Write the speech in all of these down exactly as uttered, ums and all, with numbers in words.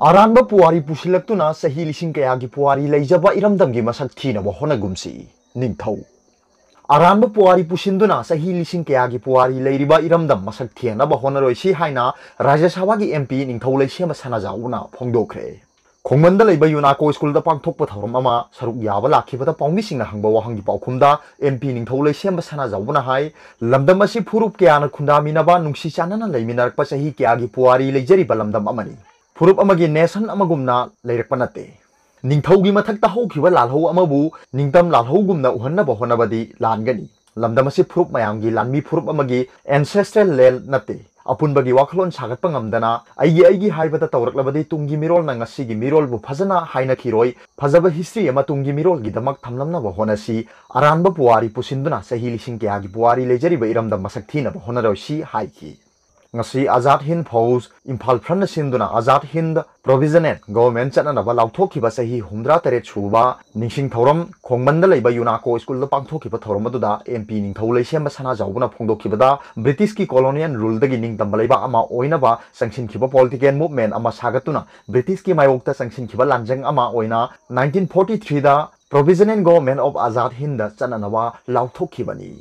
ꯑꯔꯥꯟꯕ ꯄꯨꯋꯥꯔꯤ ꯄꯨꯁꯤꯜꯂꯛꯇꯨꯅ ꯆꯍꯤ ꯂꯤꯁꯤꯡ ꯀꯌꯥꯒꯤ ꯄꯨꯋꯥꯔꯤ ꯂꯩꯖꯕ ꯏꯔꯝꯗꯝꯒꯤ ꯃꯁꯛ ꯊꯤꯅꯕ ꯍꯣꯠꯅꯒꯨꯝꯁꯤ꯫ ꯅꯤꯡꯊꯧ꯫ ꯑꯔꯥꯟꯕ ꯄꯨꯋꯥꯔꯤ ꯄꯨꯁꯤꯟꯗꯨꯅ ꯆꯍꯤ ꯂꯤꯁꯤꯡ ꯀꯌꯥꯒꯤ ꯄꯨꯋꯥꯔꯤ ꯂꯩꯔꯤꯕ ꯏꯔꯝꯗꯝ ꯃꯁꯛ ꯊꯤꯍꯟꯅꯕ ꯍꯣꯠꯅꯔꯣꯏꯁꯤ ꯍꯥꯏꯅ ꯔꯥꯖ꯭ꯌ ꯁꯚꯥꯒꯤ M P ꯅꯤꯡꯊꯧ ꯂꯩꯁꯦꯝꯕ ꯁꯅꯥꯖꯥꯎꯕꯅ ꯐꯣꯡꯗꯣꯛꯈ꯭ꯔꯦ꯫ ꯈꯣꯡꯃꯟꯗ ꯂꯩꯕ ꯌꯨꯅꯥꯀꯣ ꯁ꯭ꯀꯨꯜꯗ ꯄꯥꯡꯊꯣꯛꯄ ꯊꯧꯔꯝ ꯑꯃ ꯁꯔꯨꯛ ꯌꯥꯕ ꯂꯥꯛꯈꯤꯕꯗ ꯄꯥꯎꯃꯤꯁꯤꯡꯅ ꯍꯪꯕ ꯋꯥꯍꯪꯒꯤ ꯄꯥꯎꯈꯨꯝꯗ M P ꯅꯤꯡꯊꯧ ꯂꯩꯁꯦꯝꯕ ꯁꯅꯥꯖꯥꯎꯕꯅ ꯍꯥꯏ, ꯂꯝꯗꯝ ꯑꯁꯤ ꯐꯨꯔꯨꯞ ꯀꯌꯥꯅ ꯈꯨꯟꯗꯥꯃꯤꯟꯅꯕ, ꯅꯨꯡꯁꯤ ꯆꯥꯟꯅꯅ ꯂꯩꯃꯤꯟꯅꯔꯛꯄ ꯆꯍꯤ ꯀꯌꯥꯒꯤ ꯄꯨꯋꯥꯔꯤ ꯂꯩꯖꯔꯤꯕ ꯂꯝꯗꯝ ꯑꯃꯅꯤ꯫ ꯐꯨꯔꯨꯞ ꯑꯃꯒꯤ nation ꯑꯃꯒꯨꯝꯅ ꯂꯩꯔꯛꯄ ꯅꯠꯇꯦ꯫ ꯅꯤꯡꯊꯧꯒꯤ ꯃꯊꯛꯇ ꯍꯧꯈꯤꯕ ꯂꯥꯜꯍꯧ ꯑꯃꯕꯨ ꯅꯤꯡꯇꯝ ꯂꯥꯜꯍꯧꯒꯨꯝꯅ ꯎꯍꯟꯅꯕ ꯍꯣꯠꯅꯕꯗꯤ ꯂꯥꯟꯒꯅꯤ꯫ ꯂꯝꯗꯝ ꯑꯁꯤ ꯐꯨꯔꯨꯞ ꯃꯌꯥꯝꯒꯤ ꯂꯥꯟꯃꯤ ꯐꯨꯔꯨꯞ ꯑꯃꯒꯤ ancestral land ꯅꯠꯇꯦ꯫ ꯑꯄꯨꯟꯕꯒꯤ ꯋꯥꯈꯜꯂꯣꯟ ꯁꯥꯒꯠꯄ ꯉꯝꯗꯅ ꯑꯩꯒꯤ ꯑꯩꯒꯤ ꯍꯥꯏꯕꯗ ꯇꯧꯔꯛꯂꯕꯗꯤ ꯇꯨꯡꯒꯤ ꯃꯤꯔꯣꯜꯅ ꯉꯁꯤꯒꯤ ꯃꯤꯔꯣꯜꯕꯨ ꯐꯖꯅ ꯍꯥꯏꯅꯈꯤꯔꯣꯏ꯫ ꯐꯖꯕ history ꯑꯃ ꯇꯨꯡꯒꯤ ꯃꯤꯔꯣꯜꯒꯤꯗꯃꯛ ꯊꯝꯂꯝꯅꯕ ꯍꯣꯠꯅꯁꯤ꯫ ꯑꯔꯥꯟꯕ ꯄꯨꯋꯥꯔꯤ ꯄꯨꯁꯤꯟꯗꯨꯅ ꯆꯍꯤ ꯂꯤꯁꯤꯡ ꯀꯌꯥꯒꯤ ꯄꯨꯋꯥꯔꯤ ꯂꯩꯖꯔꯤꯕ ꯏꯔꯝꯗꯝ ꯃꯁꯛ ꯊꯤꯅꯕ ꯍꯣꯠꯅꯔꯣꯏꯁꯤ ꯍꯥꯏꯈꯤ꯫ ꯉꯁꯤ ꯑꯖꯥꯗ ꯍꯤꯟꯗ ꯐꯧꯖ, ꯏꯝꯐꯥꯜ ꯐ꯭ꯔꯟꯠꯅ ꯁꯤꯟꯗꯨꯅ ꯑꯖꯥꯗ ꯍꯤꯟꯗ Provisional Government ꯆꯠꯅꯅꯕ ꯂꯥꯎꯊꯣꯛꯈꯤꯕ ꯆꯍꯤ ꯍꯨꯝꯗ꯭ꯔꯥ ꯇꯔꯦꯠ ꯁꯨꯕ ꯅꯤꯡꯁꯤꯡ ꯊꯧꯔꯝ ꯈꯣꯡꯃꯟꯗ ꯂꯩꯕ ꯌꯨꯅꯥꯀꯣ ꯁ꯭ꯀꯨꯜꯗ ꯄꯥꯡꯊꯣꯛꯈꯤꯕ ꯊꯧꯔꯝ ꯑꯗꯨꯗ M P ꯅꯤꯡꯊꯧ ꯂꯩꯁꯦꯝꯕ ꯁꯅꯥꯖꯥꯎꯕꯅ ꯐꯣꯡꯗꯣꯛꯈꯤꯕꯗ, ꯕ꯭ꯔꯤꯇꯤꯁꯀꯤ colonial ruleꯗꯒꯤ ꯅꯤꯡꯇꯝꯕ ꯂꯩꯕꯥꯛ ꯑꯃ ꯑꯣꯏꯅꯕ ꯆꯪꯁꯤꯟꯈꯤꯕ political movement ꯑꯃ ꯁꯥꯒꯠꯇꯨꯅ ꯕ꯭ꯔꯤꯇꯤꯁꯀꯤ ꯃꯥꯌꯣꯛꯇ ꯆꯪꯁꯤꯟꯈꯤꯕ ꯂꯥꯟꯖꯪ ꯑꯃ ꯑꯣꯏꯅ nineteen forty threeꯗ Provisional Government of Azad Hindꯗ ꯆꯠꯅꯅꯕ ꯂꯥꯎꯊꯣꯛꯈꯤꯕꯅꯤ꯫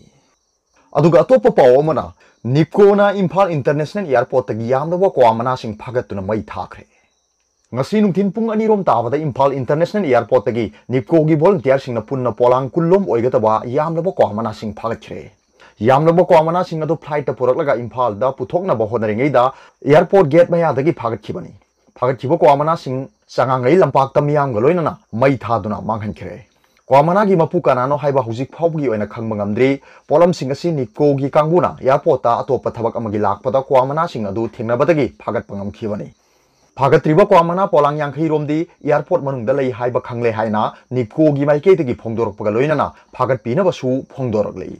ꯑꯗꯨꯒ ꯑꯇꯣꯞꯄ ꯄꯥꯎ ꯑꯃꯅ, ꯅꯤꯞꯀꯣꯅ ꯏꯝꯐꯥꯜ International Airportꯇꯒꯤ ꯌꯥꯝꯂꯕ ꯀ꯭ꯋꯥ ꯃꯅꯥꯁꯤꯡ ꯐꯥꯒꯠꯇꯨꯅ ꯃꯩ ꯊꯥꯈ꯭ꯔꯦ꯫ ꯉꯁꯤ ꯅꯨꯡꯊꯤꯜ ꯄꯨꯡ ꯑꯅꯤꯔꯣꯝ ꯇꯥꯕꯗ ꯏꯝꯐꯥꯜ International Airportꯇꯒꯤ ꯅꯤꯞꯀꯣꯒꯤ volunteerꯁꯤꯡꯅ ꯄꯨꯟꯅ ꯄꯣꯂꯥꯡ ꯀꯨꯟꯂꯣꯝ ꯑꯣꯏꯒꯗꯕ ꯌꯥꯝꯂꯕ ꯀ꯭ꯋꯥ ꯃꯅꯥꯁꯤꯡ ꯐꯥꯒꯠꯈ꯭ꯔꯦ꯫ ꯌꯥꯝꯂꯕ ꯀ꯭ꯋꯥ ꯃꯅꯥꯁꯤꯡ ꯑꯗꯨ flightꯇ ꯄꯨꯔꯛꯂꯒ ꯏꯝꯐꯥꯜꯗ ꯄꯨꯊꯣꯛꯅꯕ ꯍꯣꯠꯅꯔꯤꯉꯩꯗ airport gate ꯃꯌꯥꯗꯒꯤ ꯐꯥꯒꯠꯈꯤꯕꯅꯤ꯫ ꯐꯥꯒꯠꯈꯤꯕ ꯀ꯭ꯋꯥ ꯃꯅꯥꯁꯤꯡ ꯆꯉꯥꯡꯉꯩ ꯂꯝꯄꯥꯛꯇ ꯃꯤꯌꯥꯝꯒ ꯂꯣꯏꯅꯅ ꯃꯩ ꯊꯥꯗꯨꯅ ꯃꯥꯡꯍꯟꯈ꯭ꯔꯦ꯫ ꯀ꯭ꯋꯥ ꯃꯅꯥꯒꯤ ꯃꯄꯨ ꯀꯅꯥꯅꯣ ꯍꯥꯏꯕ ꯍꯧꯖꯤꯛ ꯐꯥꯎꯕꯒꯤ ꯑꯣꯏꯅ ꯈꯪꯕ ꯉꯝꯗ꯭ꯔꯤ꯫ ꯄꯣꯠꯂꯝꯁꯤꯡ ꯑꯁꯤ ꯅꯤꯞꯀꯣꯒꯤ ꯀꯥꯡꯕꯨꯅ airportꯇ ꯑꯇꯣꯞꯄ ꯊꯕꯛ ꯑꯃꯒꯤ ꯂꯥꯛꯄꯗ ꯀ꯭ꯋꯥ ꯃꯅꯥꯁꯤꯡ ꯑꯗꯨ ꯊꯦꯡꯅꯕꯗꯒꯤ ꯐꯥꯒꯠꯄ ꯉꯝꯈꯤꯕꯅꯤ꯫ ꯐꯥꯒꯠꯇ꯭ꯔꯤꯕ ꯀ꯭ꯋꯥ ꯃꯅꯥ ꯄꯣꯂꯥꯡ ꯌꯥꯡꯈꯩ ꯔꯣꯝꯗꯤ airport ꯃꯅꯨꯡꯗ ꯂꯩ ꯍꯥꯏꯕ ꯈꯪꯂꯦ ꯍꯥꯏꯅ ꯅꯤꯞꯀꯣꯒꯤ ꯃꯥꯏꯀꯩꯗꯒꯤ ꯐꯣꯡꯗꯣꯔꯛꯄꯒ ꯂꯣꯏꯅꯅ ꯐꯥꯒꯠꯄꯤꯅꯕꯁꯨ ꯐꯣꯡꯗꯣꯔꯛꯂꯤ꯫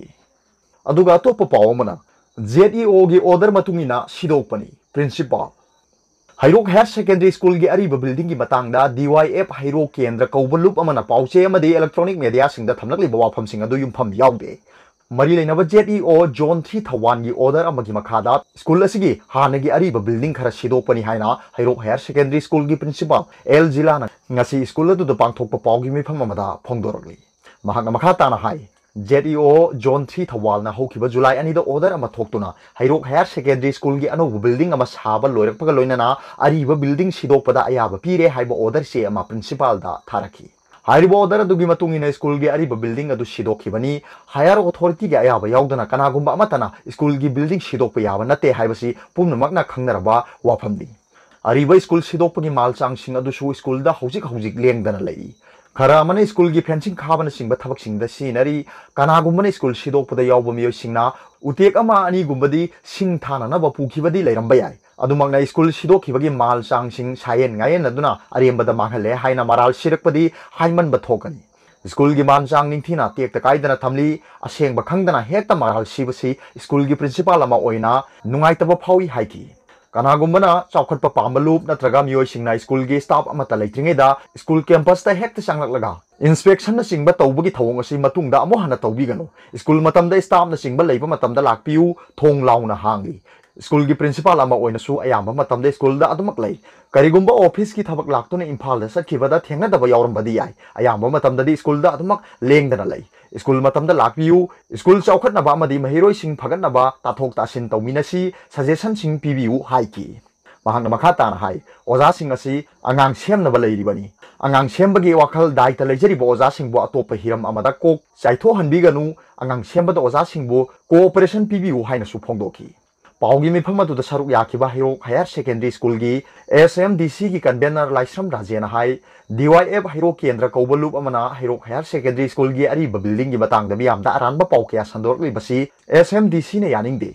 ꯑꯗꯨꯒ ꯑꯇꯣꯞꯄ ꯄꯥꯎ ꯑꯃꯅ, ZEOꯒꯤ order ꯃꯇꯨꯡ ꯏꯟꯅ ꯁꯤꯗꯣꯛꯄꯅꯤ꯫ Principal꯫ ꯍꯩꯔꯣꯛ Higher Secondary Schoolꯒꯤ ꯑꯔꯤꯕ buildingꯒꯤ ꯃꯇꯥꯡꯗ DYF ꯍꯩꯔꯣꯛ ꯀꯦꯟꯗ꯭ꯔ ꯀꯧꯕ ꯂꯨꯞ ꯑꯃꯅ ꯄꯥꯎꯆꯦ ꯑꯃꯗꯤ electronic mediaꯁꯤꯡꯗ ꯊꯝꯂꯛꯂꯤꯕ ꯋꯥꯐꯝꯁꯤꯡ ꯑꯗꯨ ꯌꯨꯝꯐꯝ ꯌꯥꯎꯗꯦ꯫ ꯃꯔꯤ ꯂꯩꯅꯕ Z E O Zone three ꯊꯧꯕꯥꯜꯒꯤ order ꯑꯃꯒꯤ ꯃꯈꯥꯗ ꯁ꯭ꯀꯨꯜ ꯑꯁꯤꯒꯤ ꯍꯥꯟꯅꯒꯤ ꯑꯔꯤꯕ building ꯈꯔ ꯁꯤꯗꯣꯛꯄꯅꯤ ꯍꯥꯏꯅ ꯍꯩꯔꯣꯛ Higher Secondary Schoolꯒꯤ principal L ꯖꯤꯂꯥꯅ ꯉꯁꯤ ꯁ꯭ꯀꯨꯜ ꯑꯗꯨꯗ ꯄꯥꯡꯊꯣꯛꯄ ꯄꯥꯎꯒꯤ ꯃꯤꯐꯝ ꯑꯃꯗ ꯐꯣꯡꯗꯣꯔꯛꯂꯤ꯫ ꯃꯍꯥꯛꯅ ꯃꯈꯥ ꯇꯥꯅ ꯍꯥꯏ, Z E O Zone three ꯊꯧꯕꯥꯜꯅ ꯍꯧꯈꯤꯕ ꯖꯨꯂꯥꯏ ꯑꯅꯤꯗ order ꯑꯃ ꯊꯣꯛꯇꯨꯅ ꯍꯩꯔꯣꯛ Higher Secondary Schoolꯒꯤ ꯑꯅꯧꯕ building ꯑꯃ ꯁꯥꯕ ꯂꯣꯏꯔꯛꯄꯒ ꯂꯣꯏꯅꯅ ꯑꯔꯤꯕ building ꯁꯤꯗꯣꯛꯄꯗ ꯑꯌꯥꯕ ꯄꯤꯔꯦ ꯍꯥꯏꯕ order ꯆꯦ ꯑꯃ principalꯗ ꯊꯥꯔꯛꯈꯤ꯫ ꯍꯥꯏꯔꯤꯕ order ꯑꯗꯨꯒꯤ ꯃꯇꯨꯡ ꯏꯟꯅ ꯁ꯭ꯀꯨꯜꯒꯤ ꯑꯔꯤꯕ building ꯑꯗꯨ ꯁꯤꯗꯣꯛꯈꯤꯕꯅꯤ꯫ Higher authorityꯒꯤ ꯑꯌꯥꯕ ꯌꯥꯎꯗꯅ ꯀꯅꯥꯒꯨꯝꯕ ꯑꯃꯠꯇꯅ ꯁ꯭ꯀꯨꯜꯒꯤ building ꯁꯤꯗꯣꯛꯄ ꯌꯥꯕ ꯅꯠꯇꯦ ꯍꯥꯏꯕꯁꯤ ꯄꯨꯝꯅꯃꯛꯅ ꯈꯪꯅꯔꯕ ꯋꯥꯐꯝꯅꯤ꯫ ꯑꯔꯤꯕ ꯁ꯭ꯀꯨꯜ ꯁꯤꯗꯣꯛꯄꯒꯤ ꯃꯥꯜ ꯆꯥꯡꯁꯤꯡ ꯑꯗꯨꯁꯨ ꯁ꯭ꯀꯨꯜꯗ ꯍꯧꯖꯤꯛ ꯍꯧꯖꯤꯛ ꯂꯦꯡꯗꯅ ꯂꯩꯔꯤ꯫ ꯈꯔ ꯑꯃꯅ ꯁ꯭ꯀꯨꯜꯒꯤ fencing ꯈꯥꯕꯅꯆꯤꯡꯕ ꯊꯕꯛꯁꯤꯡꯗ ꯁꯤꯖꯤꯟꯅꯔꯤ꯫ ꯀꯅꯥꯒꯨꯝꯕꯅ ꯁ꯭ꯀꯨꯜ ꯁꯤꯗꯣꯛꯄꯗ ꯌꯥꯎꯕ ꯃꯤꯑꯣꯏꯁꯤꯡꯅ ꯎꯇꯦꯛ ꯑꯃ ꯑꯅꯤꯒꯨꯝꯕꯗꯤ ꯁꯤꯡ ꯊꯥꯅꯅꯕ ꯄꯨꯈꯤꯕꯗꯤ ꯂꯩꯔꯝꯕ ꯌꯥꯏ꯫ ꯑꯗꯨꯃꯛꯅ ꯁ꯭ꯀꯨꯜ ꯁꯤꯗꯣꯛꯈꯤꯕꯒꯤ ꯃꯥꯜ ꯆꯥꯡꯁꯤꯡ ꯁꯥꯌꯦꯟ ꯉꯥꯌꯦꯟꯅꯗꯨꯅ ꯑꯔꯦꯝꯕꯗ ꯃꯥꯡꯍꯜꯂꯦ ꯍꯥꯏꯅ ꯃꯔꯥꯜ ꯁꯤꯔꯛꯄꯗꯤ ꯍꯥꯏꯃꯟꯕ ꯊꯣꯛꯀꯅꯤ꯫ ꯁ꯭ꯀꯨꯜꯒꯤ ꯃꯥꯟ ꯆꯥꯡ ꯅꯤꯡꯊꯤꯅ ꯇꯦꯛꯇ ꯀꯥꯏꯗꯅ ꯊꯝꯂꯤ, ꯑꯁꯦꯡꯕ ꯈꯪꯗꯅ ꯍꯦꯛꯇ ꯃꯔꯥꯜ ꯁꯤꯕꯁꯤ ꯁ꯭ꯀꯨꯜꯒꯤ principal ꯑꯃ ꯑꯣꯏꯅ ꯅꯨꯡꯉꯥꯏꯇꯕ ꯐꯥꯎꯏ ꯍꯥꯏꯈꯤ꯫ ꯀꯅꯥꯒꯨꯝꯕꯅ ꯆꯥꯎꯈꯠꯄ ꯄꯥꯝꯕ ꯂꯨꯞ ꯅꯠꯇ꯭ꯔꯒ ꯃꯤꯑꯣꯏꯁꯤꯡꯅ ꯁ꯭ꯀꯨꯜꯒꯤ staff ꯑꯃꯠꯇ ꯂꯩꯇ꯭ꯔꯤꯉꯩꯗ ꯁ꯭ꯀꯨꯜ campusꯇ ꯍꯦꯛꯇ ꯆꯪꯂꯛꯂꯒ inspectionꯅꯆꯤꯡꯕ ꯇꯧꯕꯒꯤ ꯊꯧꯑꯣꯡ ꯑꯁꯤ ꯃꯇꯨꯡꯗ ꯑꯃꯨꯛ ꯍꯟꯅ ꯇꯧꯕꯤꯒꯅꯨ꯫ ꯁ꯭ꯀꯨꯜ ꯃꯇꯝꯗ staffꯅꯆꯤꯡꯕ ꯂꯩꯕ ꯃꯇꯝꯗ ꯂꯥꯛꯄꯤꯌꯨ, ꯊꯣꯡ ꯂꯥꯎꯅ ꯍꯥꯡꯂꯤ꯫ ꯁ꯭ꯀꯨꯜꯒꯤ principal ꯑꯃ ꯑꯣꯏꯅꯁꯨ ꯑꯌꯥꯝꯕ ꯃꯇꯝꯗ ꯁ꯭ꯀꯨꯜꯗ ꯑꯗꯨꯃꯛ ꯂꯩ꯫ ꯀꯔꯤꯒꯨꯝꯕ officeꯀꯤ ꯊꯕꯛ ꯂꯥꯛꯇꯨꯅ ꯏꯝꯐꯥꯜꯗ ꯆꯠꯈꯤꯕꯗ ꯊꯦꯡꯅꯗꯕ ꯌꯥꯎꯔꯝꯕꯗꯤ ꯌꯥꯏ꯫ ꯑꯌꯥꯝꯕ ꯃꯇꯝꯗꯗꯤ ꯁ꯭ꯀꯨꯜꯗ ꯑꯗꯨꯃꯛ ꯂꯦꯡꯗꯅ ꯂꯩ꯫ ꯁ꯭ꯀꯨꯜ ꯃꯇꯝꯗ ꯂꯥꯛꯄꯤꯌꯨ꯫ ꯁ꯭ꯀꯨꯜ ꯆꯥꯎꯈꯠꯅꯕ ꯑꯃꯗꯤ ꯃꯍꯩꯔꯣꯏꯁꯤꯡ ꯐꯒꯠꯅꯕ ꯇꯥꯊꯣꯛ ꯇꯥꯁꯤꯟ ꯇꯧꯃꯤꯟꯅꯁꯤ, suggestionꯁꯤꯡ ꯄꯤꯕꯤꯌꯨ ꯍꯥꯏꯈꯤ꯫ ꯃꯍꯥꯛꯅ ꯃꯈꯥ ꯇꯥꯅ ꯍꯥꯏ, ꯑꯣꯖꯥꯁꯤꯡ ꯑꯁꯤ ꯑꯉꯥꯡ ꯁꯦꯝꯅꯕ ꯂꯩꯔꯤꯕꯅꯤ꯫ ꯑꯉꯥꯡ ꯁꯦꯝꯕꯒꯤ ꯋꯥꯈꯜ ꯗꯥꯏꯇ ꯂꯩꯖꯔꯤꯕ ꯑꯣꯖꯥꯁꯤꯡꯕꯨ ꯑꯇꯣꯞꯄ ꯍꯤꯔꯝ ꯑꯃꯗ ꯀꯣꯛ ꯆꯥꯏꯊꯣꯛꯍꯟꯕꯤꯒꯅꯨ꯫ ꯑꯉꯥꯡ ꯁꯦꯝꯕꯗ ꯑꯣꯖꯥꯁꯤꯡꯕꯨ cooperation ꯄꯤꯕꯤꯌꯨ ꯍꯥꯏꯅꯁꯨ ꯐꯣꯡꯗꯣꯛꯈꯤ꯫ ꯄꯥꯎꯒꯤ ꯃꯤꯐꯝ ꯑꯗꯨꯗ ꯁꯔꯨꯛ ꯌꯥꯈꯤꯕ ꯍꯩꯔꯣꯛ Higher Secondary Schoolꯒꯤ S M D Cꯒꯤ convener ꯂꯥꯏꯁ꯭ꯔꯝ ꯔꯥꯖꯦꯅ ꯍꯥꯏ, D Y F ꯍꯩꯔꯣꯛ ꯀꯦꯟꯗ꯭ꯔ ꯀꯧꯕ ꯂꯨꯞ ꯑꯃꯅ ꯍꯩꯔꯣꯛ Higher Secondary Schoolꯒꯤ ꯑꯔꯤꯕ buildingꯒꯤ ꯃꯇꯥꯡꯗ ꯃꯤꯌꯥꯝꯗ ꯑꯔꯥꯟꯕ ꯄꯥꯎ ꯀꯌꯥ ꯁꯟꯗꯣꯔꯛꯂꯤꯕꯁꯤ S M D Cꯅ ꯌꯥꯅꯤꯡꯗꯦ꯫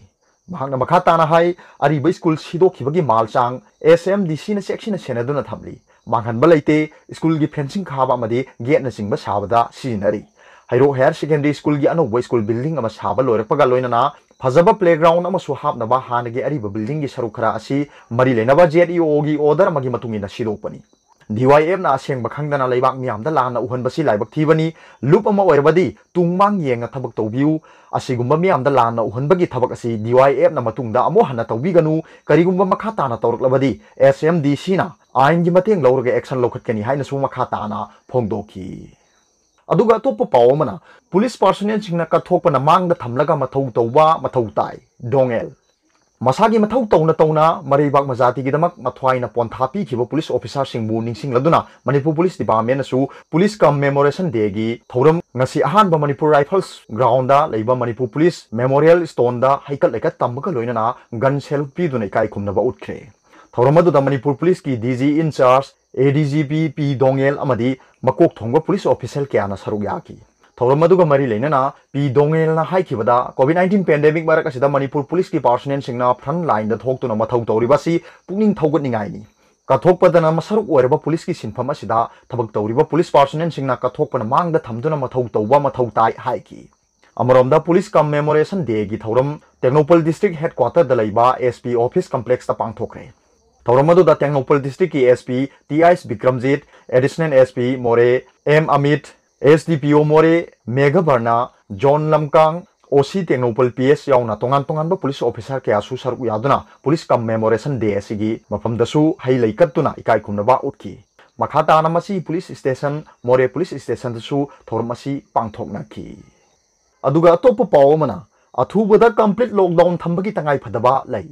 ꯃꯍꯥꯛꯅ ꯃꯈꯥ ꯇꯥꯅ ꯍꯥꯏ, ꯑꯔꯤꯕ ꯁ꯭ꯀꯨꯜ ꯁꯤꯗꯣꯛꯈꯤꯕꯒꯤ ꯃꯥꯜ ꯆꯥꯡ S M D Cꯅ ꯆꯦꯛꯁꯤꯟꯅ ꯁꯦꯟꯅꯗꯨꯅ ꯊꯝꯂꯤ꯫ ꯃꯥꯡꯍꯟꯕ ꯂꯩꯇꯦ, ꯁ꯭ꯀꯨꯜꯒꯤ fencing ꯈꯥꯕ ꯑꯃꯗꯤ gateꯅꯆꯤꯡꯕ ꯁꯥꯕꯗ ꯁꯤꯖꯤꯟꯅꯔꯤ꯫ ꯍꯩꯔꯣꯛ Higher Secondary Schoolꯒꯤ ꯑꯅꯧꯕ ꯁ꯭ꯀꯨꯜ building ꯑꯃ ꯁꯥꯕ ꯂꯣꯏꯔꯛꯄꯒ ꯂꯣꯏꯅꯅ ꯐꯖꯕ playground ꯑꯃꯁꯨ ꯍꯥꯞꯅꯕ ꯍꯥꯟꯅꯒꯤ ꯑꯔꯤꯕ buildingꯒꯤ ꯁꯔꯨꯛ ꯈꯔ ꯑꯁꯤ ꯃꯔꯤ ꯂꯩꯅꯕ Z E Oꯒꯤ order ꯑꯃꯒꯤ ꯃꯇꯨꯡ ꯏꯟꯅ ꯁꯤꯗꯣꯛꯄꯅꯤ꯫ D Y F ꯅ ꯑꯁꯦꯡꯕ ꯈꯪꯗꯅ ꯂꯩꯕꯥꯛ ꯃꯤꯌꯥꯝꯗ ꯂꯥꯟꯅ ꯎꯍꯟꯕꯁꯤ ꯂꯥꯏꯕꯛ ꯊꯤꯕꯅꯤ꯫ ꯂꯨꯞ ꯑꯃ ꯑꯣꯏꯔꯕꯗꯤ ꯇꯨꯡ ꯃꯥꯡ ꯌꯦꯡꯅ ꯊꯕꯛ ꯇꯧꯕꯤꯌꯨ꯫ ꯑꯁꯤꯒꯨꯝꯕ ꯃꯤꯌꯥꯝꯗ ꯂꯥꯟꯅ ꯎꯍꯟꯕꯒꯤ ꯊꯕꯛ ꯑꯁꯤ D Y F ꯅ ꯃꯇꯨꯡꯗ ꯑꯃꯨꯛ ꯍꯟꯅ ꯇꯧꯕꯤꯒꯅꯨ꯫ ꯀꯔꯤꯒꯨꯝꯕ ꯃꯈꯥ ꯇꯥꯅ ꯇꯧꯔꯛꯂꯕꯗꯤ S M D C ꯅ ꯑꯥꯏꯟꯒꯤ ꯃꯇꯦꯡ ꯂꯧꯔꯒ action ꯂꯧꯈꯠꯀꯅꯤ ꯍꯥꯏꯅꯁꯨ ꯃꯈꯥ ꯇꯥꯅ ꯐꯣꯡꯗꯣꯛꯈꯤ꯫ ꯑꯗꯨꯒ ꯑꯇꯣꯞꯄ ꯄꯥꯎ ꯑꯃꯅ, ꯄꯨꯂꯤꯁ personnel ꯁꯤꯡꯅ ꯀꯠꯊꯣꯛꯄꯅ ꯃꯥꯡꯗ ꯊꯝꯂꯒ ꯃꯊꯧ ꯇꯧꯕ ꯃꯊꯧ ꯇꯥꯏ, ꯗꯣꯉꯦꯜ꯫ ꯃꯁꯥꯒꯤ ꯃꯊꯧ ꯇꯧꯅ ꯇꯧꯅ ꯃꯔꯩꯕꯥꯛ ꯃꯖꯥꯇꯤꯒꯤꯗꯃꯛ ꯃꯊ꯭ꯋꯥꯏꯅ ꯄꯣꯟꯊꯥ ꯄꯤꯈꯤꯕ ꯄꯨꯂꯤꯁ ꯑꯣꯐꯤꯁꯥꯔꯁꯤꯡꯕꯨ ꯅꯤꯡꯁꯤꯡꯂꯗꯨꯅ ꯃꯅꯤꯄꯨꯔ ꯄꯨꯂꯤꯁ ꯗꯤꯄꯥꯔꯠꯃꯦꯟꯅꯁꯨ ꯄꯨꯂꯤꯁ ꯀꯝ ꯃꯦꯃꯣꯔꯦꯁꯟ ꯗꯦꯒꯤ ꯊꯧꯔꯝ ꯉꯁꯤ ꯑꯍꯥꯟꯕ ꯃꯅꯤꯄꯨꯔ ꯔꯥꯏꯐꯜꯁ ꯒ꯭ꯔꯥꯎꯟꯗ ꯂꯩꯕ ꯃꯅꯤꯄꯨꯔ ꯄꯨꯂꯤꯁ ꯃꯦꯃꯣꯔꯤꯌꯦꯜ ꯁ꯭ꯇꯣꯟꯗ ꯍꯩꯀꯠ ꯂꯩꯀꯠ ꯇꯝꯕꯒ ꯂꯣꯏꯅꯅ ꯒꯟ ꯁꯦꯂꯨꯠ ꯄꯤꯗꯨꯅ ꯏꯀꯥꯏ ꯈꯨꯝꯅꯕ ꯎꯠꯈ꯭ꯔꯦ꯫ ꯊꯧꯔꯝ ꯑꯗꯨꯗ ꯃꯅꯤꯄꯨꯔ ꯄꯨꯂꯤꯁꯀꯤ D G in charge, A D G P ꯄꯤ ꯗꯣꯉꯦꯜ ꯑꯃꯗꯤ ꯃꯀꯣꯛ ꯊꯣꯡꯕ ꯄꯨꯂꯤꯁ ꯑꯣꯐꯤꯁꯦꯜ ꯀꯌꯥꯅ ꯁꯔꯨꯛ ꯌꯥꯈꯤ꯫ ꯊꯧꯔꯝ ꯑꯗꯨꯒ ꯃꯔꯤ ꯂꯩꯅꯅ ꯄꯤ ꯗꯣꯉꯦꯜꯅ ꯍꯥꯏꯈꯤꯕꯗ, COVID nineteen pandemic ꯃꯔꯛ ꯑꯁꯤꯗ ꯃꯅꯤꯄꯨꯔ ꯄꯨꯂꯤꯁꯀꯤ personnel ꯁꯤꯡꯅ front line ꯗ ꯊꯣꯛꯇꯨꯅ ꯃꯊꯧ ꯇꯧꯔꯤꯕ ꯑꯁꯤ ꯄꯨꯛꯅꯤꯡ ꯊꯧꯒꯠꯅꯤꯡꯉꯥꯏꯅꯤ꯫ ꯀꯠꯊꯣꯛꯄꯗꯅ ꯃꯁꯔꯨꯛ ꯑꯣꯏꯔꯕ ꯄꯨꯂꯤꯁꯀꯤ ꯁꯤꯟꯐꯝ ꯑꯁꯤꯗ ꯊꯕꯛ ꯇꯧꯔꯤꯕ ꯄꯨꯂꯤꯁ personnel ꯁꯤꯡꯅ ꯀꯠꯊꯣꯛꯄꯅ ꯃꯥꯡꯗ ꯊꯝꯗꯨꯅ ꯃꯊꯧ ꯇꯧꯕ ꯃꯊꯧ ꯇꯥꯏ ꯍꯥꯏꯈꯤ꯫ ꯑꯃꯔꯣꯝꯗ, ꯄꯨꯂꯤꯁ ꯀꯝ ꯃꯦꯃꯣꯔꯦꯁꯟ ꯗꯦꯒꯤ ꯊꯧꯔꯝ ꯇꯦꯡꯅꯧꯄꯜ ꯗꯤꯁꯇ꯭ꯔꯤꯛ ꯍꯦꯗꯀ꯭ꯋꯥꯇꯔꯗ ꯂꯩꯕ S P office complex ꯇ ꯄꯥꯡꯊꯣꯛꯈ꯭ꯔꯦ꯫ ꯊꯧꯔꯝ ꯑꯗꯨꯗ ꯇꯦꯡꯅꯧꯄꯜ ꯗꯤꯁꯇ꯭ꯔꯤꯛꯀꯤ S P T I Bikramjit, Additional S P Moreh M Amit, S D P O Moreh ꯃꯦꯘꯕꯔꯅ, John Lamkang, O C Tengnoupal P S ꯌꯥꯎꯅ ꯇꯣꯉꯥꯟ ꯇꯣꯉꯥꯟꯕ ꯄꯨꯂꯤꯁ ꯑꯣꯐꯤꯁꯥꯔ ꯀꯌꯥꯁꯨ ꯁꯔꯨꯛ ꯌꯥꯗꯨꯅ ꯄꯨꯂꯤꯁ ꯀꯝ ꯃꯦꯃꯣꯔꯦꯁꯟ ꯗꯦ ꯑꯁꯤꯒꯤ ꯃꯐꯝꯗꯁꯨ ꯍꯩ ꯂꯩ ꯀꯠꯇꯨꯅ ꯏꯀꯥꯏ ꯈꯨꯝꯅꯕ ꯎꯠꯈꯤ꯫ ꯃꯈꯥ ꯇꯥꯅ ꯃꯁꯤ ꯄꯨꯂꯤꯁ ꯁ꯭ꯇꯦꯁꯟ, ꯃꯣꯔꯦ ꯄꯨꯂꯤꯁ ꯁ꯭ꯇꯦꯁꯟꯗꯁꯨ ꯊꯧꯔꯝ ꯑꯁꯤ ꯄꯥꯡꯊꯣꯛꯅꯈꯤ꯫ ꯑꯗꯨꯒ ꯑꯇꯣꯞꯄ ꯄꯥꯎ ꯑꯃꯅ, ꯑꯊꯨꯕꯗ complete lockdown ꯊꯝꯕꯒꯤ ꯇꯉꯥꯏꯐꯗꯕ ꯂꯩ꯫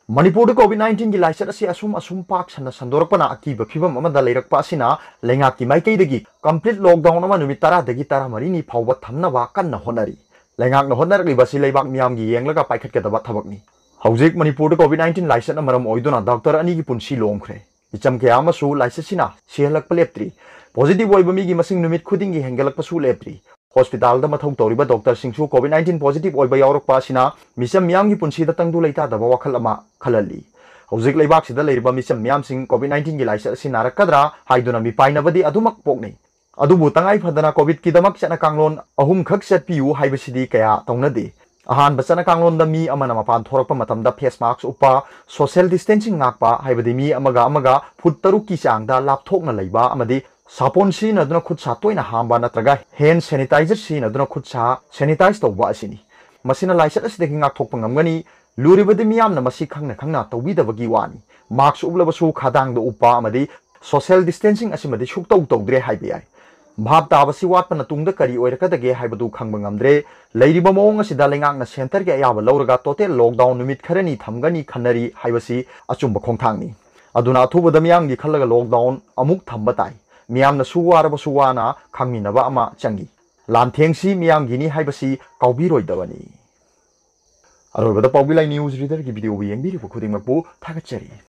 ꯃꯅꯤꯄꯨꯔꯗ COVID nineteen ꯒꯤ ꯂꯥꯏꯆꯠ ꯑꯁꯤ ꯑꯁꯨꯝ ꯑꯁꯨꯝ ꯄꯥꯛ ꯁꯟꯅ ꯁꯟꯗꯣꯔꯛꯄꯅ ꯑꯀꯤꯕ ꯐꯤꯕꯝ ꯑꯃꯗ ꯂꯩꯔꯛꯄ ꯑꯁꯤꯅ ꯂꯩꯉꯥꯛꯀꯤ ꯃꯥꯏꯀꯩꯗꯒꯤ complete lockdown ꯑꯃ ꯅꯨꯃꯤꯠ ꯇꯔꯥꯗꯒꯤ ꯇꯔꯥꯃꯔꯤꯅꯤ ꯐꯥꯎꯕ ꯊꯝꯅꯕ ꯀꯟꯅ ꯍꯣꯠꯅꯔꯤ꯫ ꯂꯩꯉꯥꯛꯅ ꯍꯣꯠꯅꯔꯛꯂꯤꯕ ꯑꯁꯤ ꯂꯩꯕꯥꯛ ꯃꯤꯌꯥꯝꯒꯤ ꯌꯦꯡꯂꯒ ꯄꯥꯏꯈꯠꯀꯗꯕ ꯊꯕꯛꯅꯤ꯫ ꯍꯧꯖꯤꯛ ꯃꯅꯤꯄꯨꯔꯗ COVID nineteen ꯂꯥꯏꯆꯠꯅ ꯃꯔꯝ ꯑꯣꯏꯗꯨꯅ ꯗꯣꯛꯇꯔ ꯑꯅꯤꯒꯤ ꯄꯨꯟꯁꯤ ꯂꯣꯝꯈ꯭ꯔꯦ꯫ ꯃꯤꯆꯝ ꯀꯌꯥ ꯑꯃꯁꯨ ꯂꯥꯏꯆꯠꯁꯤꯅ ꯁꯤꯍꯜꯂꯛꯄ ꯂꯦꯞꯇ꯭ꯔꯤ꯫ Positive ꯑꯣꯏꯕ ꯃꯤꯒꯤ ꯃꯁꯤꯡ ꯅꯨꯃꯤꯠ ꯈꯨꯗꯤꯡꯒꯤ ꯍꯦꯟꯒꯠꯂꯛꯄꯁꯨ ꯂꯦꯞꯇ꯭ꯔꯤ꯫ ꯍꯣꯁꯄꯤꯇꯥꯜꯗ ꯃꯊꯧ ꯇꯧꯔꯤꯕ ꯗꯣꯛꯇꯔꯁꯤꯡꯁꯨ COVID nineteen positive ꯑꯣꯏꯕ ꯌꯥꯎꯔꯛꯄ ꯑꯁꯤꯅ ꯃꯤꯆꯝ ꯃꯤꯌꯥꯝꯒꯤ ꯄꯨꯟꯁꯤꯗ ꯇꯪꯗꯨ ꯂꯩꯇꯥꯗꯕ ꯋꯥꯈꯜ ꯑꯃ ꯈꯜꯍꯜꯂꯤ꯫ ꯍꯧꯖꯤꯛ ꯂꯩꯕꯥꯛꯁꯤꯗ ꯂꯩꯔꯤꯕ ꯃꯤꯆꯝ ꯃꯤꯌꯥꯝꯁꯤꯡ COVID nineteen ꯒꯤ ꯂꯥꯏꯆꯠ ꯑꯁꯤ ꯅꯥꯔꯛꯀꯗ꯭ꯔꯥ ꯍꯥꯏꯗꯨꯅ ꯃꯤꯄꯥꯏꯅꯕꯗꯤ ꯑꯗꯨꯃꯛ ꯄꯣꯛꯅꯩ꯫ ꯑꯗꯨꯕꯨ ꯇꯉꯥꯏ ꯐꯗꯅ COVID ꯀꯤꯗꯃꯛ ꯆꯠꯅ ꯀꯥꯡꯂꯣꯟ ꯑꯍꯨꯝꯈꯛ ꯆꯠꯄꯤꯌꯨ ꯍꯥꯏꯕꯁꯤꯗꯤ ꯀꯌꯥ ꯇꯧꯅꯗꯦ꯫ ꯑꯍꯥꯟꯕ ꯆꯠꯅꯀꯥꯡꯂꯣꯟꯗ ꯃꯤ ꯑꯃꯅ ꯃꯄꯥꯟ ꯊꯣꯔꯛꯄ ꯃꯇꯝꯗ face mask ꯎꯞꯄ, social distancing ꯉꯥꯛꯄ, ꯍꯥꯏꯕꯗꯤ ꯃꯤ ꯑꯃꯒ ꯑꯃꯒ ꯐꯨꯠ ꯇꯔꯨꯛꯀꯤ ꯆꯥꯡꯗ ꯂꯥꯞꯊꯣꯛꯅ ꯂꯩꯕ ꯑꯃꯗꯤ ꯁꯥꯄꯣꯟ ꯁꯤꯖꯤꯟꯅꯗꯨꯅ ꯈꯨꯠ ꯁꯥ ꯇꯣꯏꯅ ꯍꯥꯝꯕ ꯅꯠꯇ꯭ꯔꯒ hand sanitizer ꯁꯤꯖꯤꯟꯅꯗꯨꯅ ꯈꯨꯠ ꯁꯥ sanitize ꯇꯧꯕ ꯑꯁꯤꯅꯤ꯫ ꯃꯁꯤꯅ ꯂꯥꯏꯆꯠ ꯑꯁꯤꯗꯒꯤ ꯉꯥꯛꯊꯣꯛꯄ ꯉꯝꯒꯅꯤ꯫ ꯂꯨꯔꯤꯕꯗꯤ ꯃꯤꯌꯥꯝꯅ ꯃꯁꯤ ꯈꯪꯅ ꯈꯪꯅ ꯇꯧꯕꯤꯗꯕꯒꯤ ꯋꯥꯅꯤ꯫ Mask ꯎꯞꯂꯕꯁꯨ ꯈꯗꯥꯡꯗ ꯎꯞꯄ ꯑꯃꯗꯤ social distancing ꯑꯁꯤꯃꯗꯤ ꯁꯨꯛꯇꯧ ꯇꯧꯗ꯭ꯔꯦ ꯍꯥꯏꯕ ꯌꯥꯏ꯫ ꯚꯥꯞ ꯇꯥꯕꯁꯤ ꯋꯥꯠꯄꯅ ꯇꯨꯡꯗ ꯀꯔꯤ ꯑꯣꯏꯔꯛꯀꯗꯒꯦ ꯍꯥꯏꯕꯗꯨ ꯈꯪꯕ ꯉꯝꯗ꯭ꯔꯦ꯫ ꯂꯩꯔꯤꯕ ꯃꯑꯣꯡ ꯑꯁꯤꯗ ꯂꯩꯉꯥꯛꯅ centreꯒꯤ ꯑꯌꯥꯕ ꯂꯧꯔꯒ total lockdown ꯅꯨꯃꯤꯠ ꯈꯔꯅꯤ ꯊꯝꯒꯅꯤ ꯈꯟꯅꯔꯤ ꯍꯥꯏꯕꯁꯤ ꯑꯆꯨꯝꯕ ꯈꯣꯡꯊꯥꯡꯅꯤ꯫ ꯑꯗꯨꯅ ꯑꯊꯨꯕꯗ ꯃꯤꯌꯥꯝꯒꯤ ꯈꯜꯂꯒ lockdown ꯑꯃꯨꯛ ꯊꯝꯕ ꯇꯥꯏ꯫ ꯃꯤꯌꯥꯝꯅꯁꯨ ꯋꯥꯔꯕꯁꯨ ꯋꯥꯅ ꯈꯪꯃꯤꯟꯅꯕ ꯑꯃ ꯆꯪꯏ꯫ ꯂꯥꯟꯊꯦꯡꯁꯤ ꯃꯤꯌꯥꯝꯒꯤꯅꯤ ꯍꯥꯏꯕꯁꯤ ꯀꯥꯎꯕꯤꯔꯣꯏꯗꯕꯅꯤ꯫ ꯑꯔꯣꯏꯕꯗ ꯄꯥꯎꯕꯤ ꯂꯥꯏ news readerꯒꯤ videoꯕꯨ ꯌꯦꯡꯕꯤꯔꯤꯕ ꯈꯨꯗꯤꯡꯃꯛꯄꯨ ꯊꯥꯒꯠꯆꯔꯤ꯫